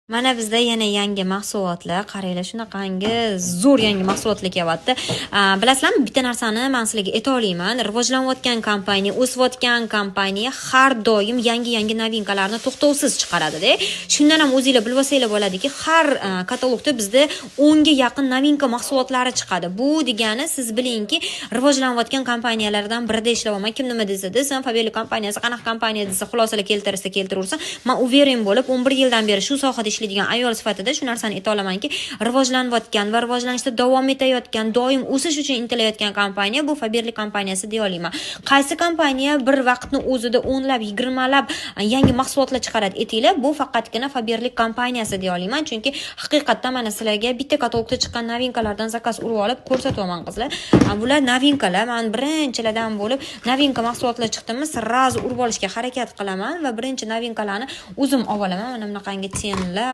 Mana bizda yana yangi mahsulotlar. Qaranglar, shunaqangi zo'r yangi mahsulotlar kelyapti. Bilasizlarmi, bitta narsani man sizlarga ayta olaman. Rivojlanayotgan kompaniya, o'sayotgan kompaniya har doim yangi-yangi новинка larni to'xtovsiz chiqaradida. Shundan ham o'zinglar bilib olsanglar bo'ladiki, har katalogda bizda 10 ga yaqin новинка mahsulotlari chiqadi. Bu degani, siz bilingki, rivojlanayotgan kompaniyalardan birida ishlayapman. Kim nima desa desin, Faberlic kompaniyasi qanaqa kompaniya desa, xulosalar keltirsa keltiraversin. Man уверен bo'lib, 11 yildan beri shu sohada ishlaydigan ayol sifatida shu narsani ayta olamanki, rivojlanayotgan va rivojlanishda davom etayotgan, doim o'sish uchun intilayotgan kompaniya bu Faberlic kompaniyasi deya olaman. Qaysi kompaniya bir vaqtni o'zida o'nlab, yigirmalab yangi mahsulotlar chiqaradi, aytinglar, bu faqatgina Faberlic kompaniyasi deya olaman. Chunki haqiqatdan mana sizlarga bitta katalogda chiqqan новинка lardan заказ urib olib ko'rsatyapman, qizlar. Bular новинка lar. Man birinchilardan bo'lib новинка mahsulotlar chiqdimi, сразу urib olishga harakat qilaman va birinchi новинка larni o'zim olib olaman. Mana bunaqangi тени lar.